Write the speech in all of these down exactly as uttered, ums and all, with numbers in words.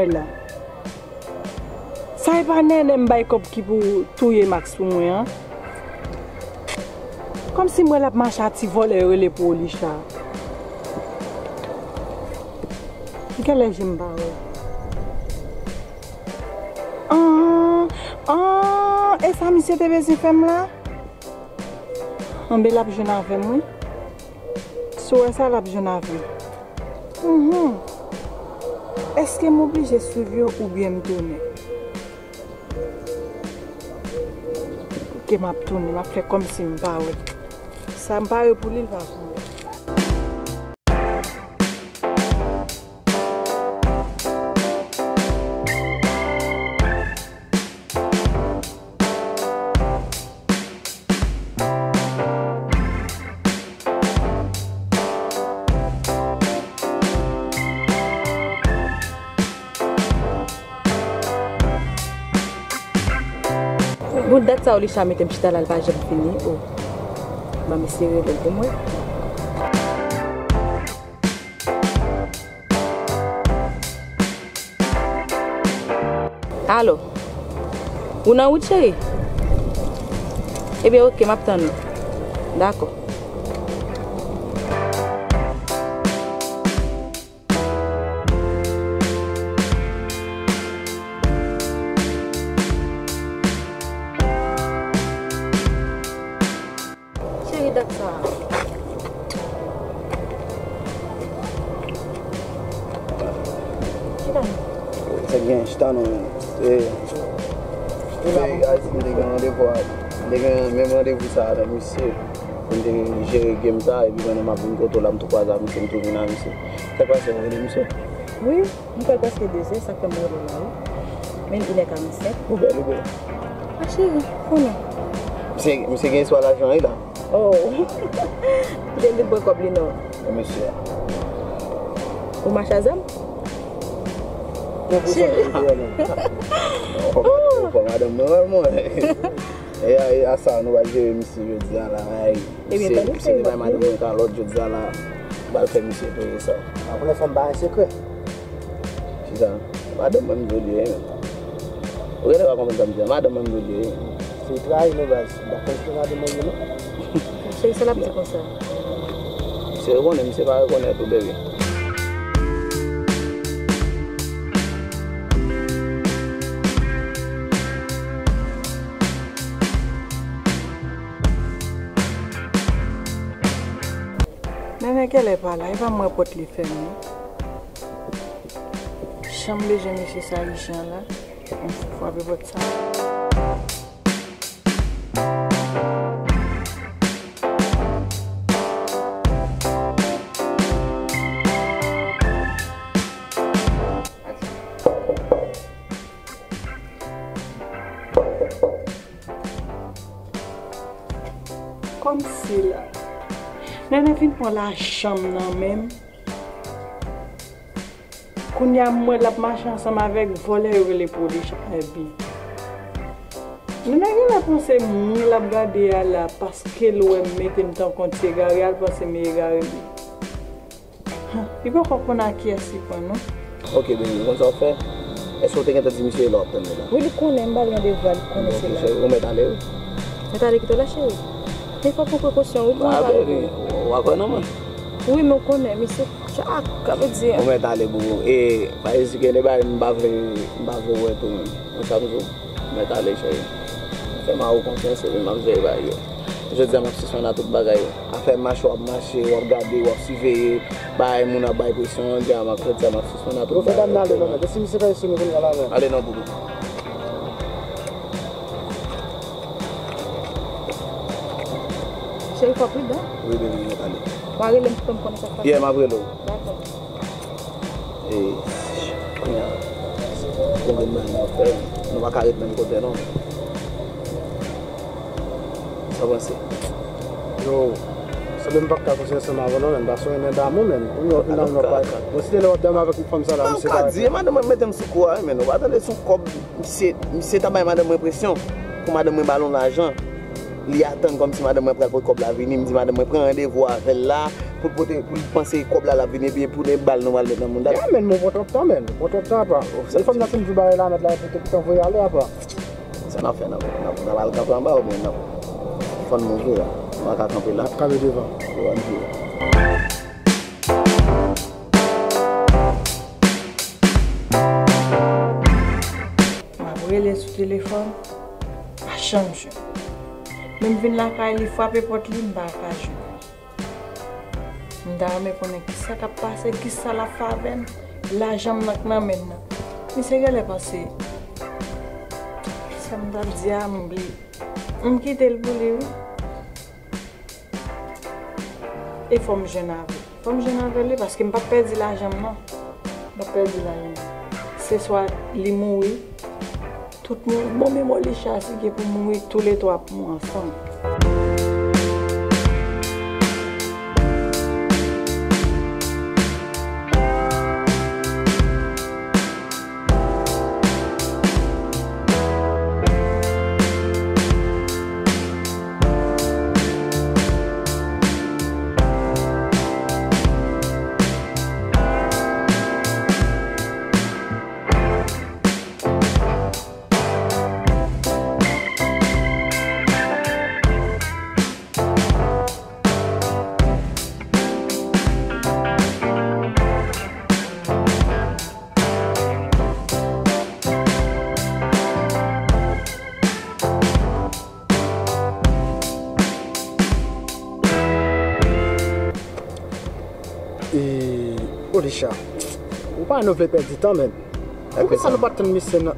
la. Sa e pa Nènè m bay kòb ki pou touye Max pou mwen an? Kòmsi m wè l ap mache a ti vòlè yo rele Policha. Genlè je m pa wè. An, an, e sa misye te bezwen fè m la? Anben l ap jwenn avè m wi. Si w wè sa l ap jwenn avè m. Mhm. Èske m oblije swiv yo oubyen m tounen? Ok, m ap tounen, m ap fè kòmsi m pa wè. Sa m pare pou li, l pa pou mwen. Bon, dat sa Olisha mete m chita la, l pa janm vini. Oh. Ban m eseye rele l pou mwen. Alo. Ou nan wout, cheri? Ebyen, oke, m ap tann ou. Dakò. Cheri, dat sa a. Chita non. Sa gen chita non, men. E, e, Ayiti, m te gen randevou a, m te gen menm randevou sa avèk misye. Pou m te jere game sa, epi pandan m ap vin kote w la, m tou kwaze ak misye, m tou vin ak misye. Sa k pase, w rele misye? Wi. M kwè l prèske de zè, sa k fè m rele w la, wi. Men l inè karannsenk. Ou bèl, ou bèl. A cheri, konnen. Misye, misye gen espwa lajan, wi, la. Oh. Misye vin pran kòb li, non. E mesye a. Ou mache a zam? Cheri. Ou pa, ou pa madanm mwen, wè, mwen. E a, e a sa, nou pral jere misye jodi a la, ay. Ebyen, misye, misye te bay madanm mwen kalòt jodi a la, m pral fè misye peye sa. Apre fanm pa gen sekrè. Kisa? Madanm mwen m jodi ye, men. Ou genlè pa konprann sa m di a, madanm mwen m jodi ye. Se trayi nou, baz. M pa konn ki madanm mwen ye, non. Cheri, sa l ap di konsa? Misye rekonnen, misye pa rekonèt ou, baby. Nènè genlè pa la, e pa m wè pòt li fèmen. Jan m bezwen mesye sa ijan la, m frape pòt sa. Kòmsi la. Nènè vin pran lajan m nan men m. Kounye a m wè l ap mache ansanm avèk vòlè yo rele Policha, ebyen. Nènè genlè panse moun l ap gade a la, paske l wè m mete m tankou yon ti egare a, l panse m egare wi. Li poko konn a kiyès li pran non. Ok, baby, ou konn sa w ap fè? Èske w te gentan di misye lè w ap tann li la? Wi, li konnen, m ba l randevou a, li konnen se la. Ok, cheri, ou mèt ale wi. Mèt ale kite w la, cheri? Men fò w pran prekosyon wi, pou m pa... Ah, baby, w a kwè nan mwen? Wi, men w konnen, misye chak, sa vle di... Ou mèt ale, boo. E, pa ezite, de bagay m pa vle, m pa vle w wè tou menm. Ou konn sa m di w? Mèt ale, cheri. Fè mari w konfyans, epi m ap jere bagay yo. Jodi a, m ap sispann a tout bagay yo. Afè mache, w ap mache, w ap gade, w ap siveye, bay moun ap bay presyon, jodi a, m ap, jodi a, m ap sispann a tout bagay yo. Ou fè dam nan ale non, men. Si misye fè sou nou kounye a la, men. Ale non, doudou. Cheri, fò w pridan. Wi, baby, mèt ale. W a rele m pou fè m konnen sa k pase. Yeah, m ap rele w. Dakò. E, kounye a, gon grenn bagay nou ap fè, nou pa ka ret menm kote non. Sa w panse? Yo, sanble m p ap ka kontinye ansanm avè w non, menn, paske w renmen damou, menn. Kounye a w vin damou, w ap pale. Bon, si te lè w ap damou avèk fanm sa la, misye pa ka di, e madanm mwen mete m sou kou a, wi, menn, ou pa tande sou kòb, misye, misye ta bay madanm mwen presyon, pou madanm mwen ba l yon lajan. Li atann kòmsi madanm mwen pral pote kòb la vini, m di madanm mwen pran randevou avè l la, pou l pote, pou l panse kòb la l ap vini, epi pou de bal nou pral met nan moun. Yeah, men, mwen pran twòp tan, men, mwen pran twòp tan, apa. Oh, sa e fòm nan, si m di w bagay la nèt la, epi te pito voye ale, apa. Sa n ap fè, n ap, n ap, n ap al kanpe anba, oubyen n ap fann move la? Nou pa ka kanpe la. N ap kanpe devan. Yo, ann vire. M ap rele sou telefòn, pa janm jwenn. Menm vin lakay li, frape pòt li, m pa ka jwenn. M ta renmen konnen kisa k ap pase, kisa l ap fè avè m, lajan m nan k nan men l nan. Misye genlè panse, sa m t ap di a, m bliye. M kite l pou li, wi. E fò m jwenn avè l. Fò m jwenn avè li, paske m p ap pèdi lajan m, non. M p ap pèdi lajan m. Se swa li mouri, tout moun, bon, menm Olisha, si gen pou mouri, toulètwa pou mouri ansanm. E, Olisha, ou pa nou vle pèdi tan, men. Poukisa nou pa t tann misye nan,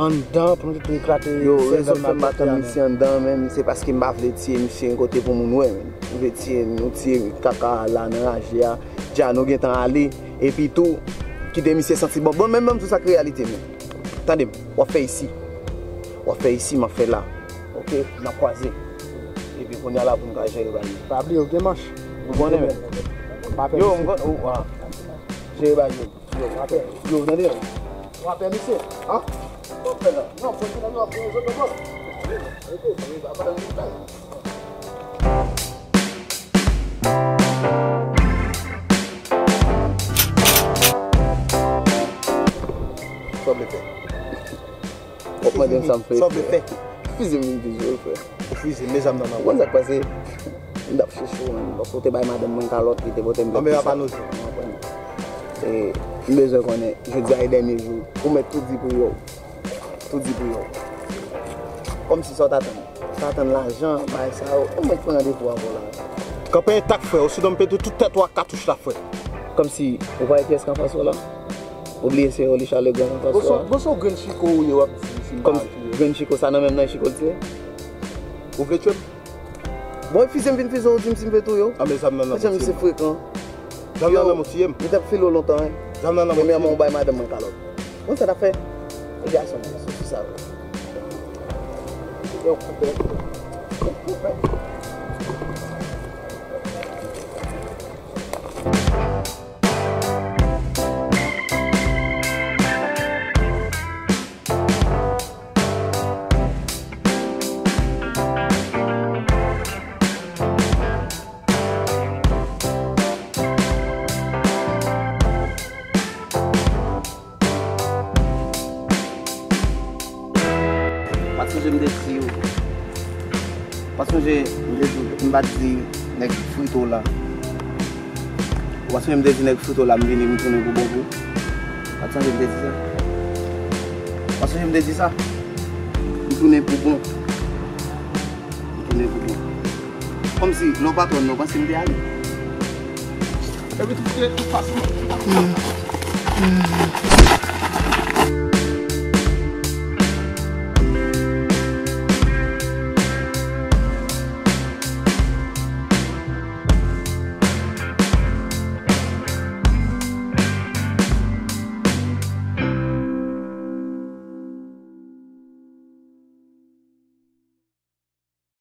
anndan pou nou te eklate sèvèl malpwòpte a, men? Yo, rezon k fè m pa tann misye anndan, men, se paske m pa vle tiye misye yon kote pou moun wè, men. M vle tiye, nou tiye kaka a la nan raje a. Dja nou gentan ale, epi tou, kite misye santi bon. Bon, men, men, men, tout sa k reyalite, men. Tande m, w ap fè isi. W ap fè isi, m ap fè la. Oke, n ap kwaze. Epi kounye a la pou n ka jere bagay yo. Pa bliye, ou gen manch. Ou konnen, men. Yo, m konn, ou, a. Jere bagay yo. Yo, w ap pè. Yo, tande. W ap pè, misye. A? W ap pè la. Non, fò se nan yo ap gen zòt ankò. Rete, rete, pa, pa, pa. Sa w vle fè? W ap mande m sa m fè. Sa w vle fè? Fize m vin fize w, frè. Ou fize m, mezanmi, nan nan. Ou konn sa k pase? M t ap chèche w, menm. Paske w te bay madanm mwen kalòt, li te pote m. Anben, apa nou di? E, m bezwen konnen, jodi a e dènye jou. Ou mèt tou di pou yo. Tou di pou yo. Kòmsi sa w t atann. Sa tann lajan, bagay sa yo, ou mèt pran randevou avè w la. Kanpe entak, frè, osinon m pete tout tèt ou ak katouch la, frè. Kòmsi ou pa wè kiyès k anfas ou la? Ou bliye se Olisha Legrand k anfas ou la? Gon se yon grenn chiko ou ye, w ap di si m pa tiye. Kòmsi grenn chiko, sa nan men m nan e chiko l tiye? Ou vle tiye m? Bon, e fize m vin fize w, ou di m si m vle touye w. Anben, zam nan nan pou tiye m. Mesye frekan. Zam nan nan pou tiye m. Yo, li t ap file w lontan, wi. Zam nan nan pou tiye m. Premyèman, ou bay madanm mwen kalòt. Konn sa n ap fè? Ti gason, sou fi sa, wi. Yo, koupe. Koupe. Pa t sonje m te di w. Pa t sonje m te di w, m pa t di nèg frito la. Ou pa t sonje m te di nèg frito la, m vini, m tounen pou bon pou ou? Pa t sonje m te di sa? Pa t sonje m te di sa? M tounen pou bon. M tounen pou bon. Kòmsi, lè w pa t wè m nan, w panse m te ale? Epi tout, tout fason.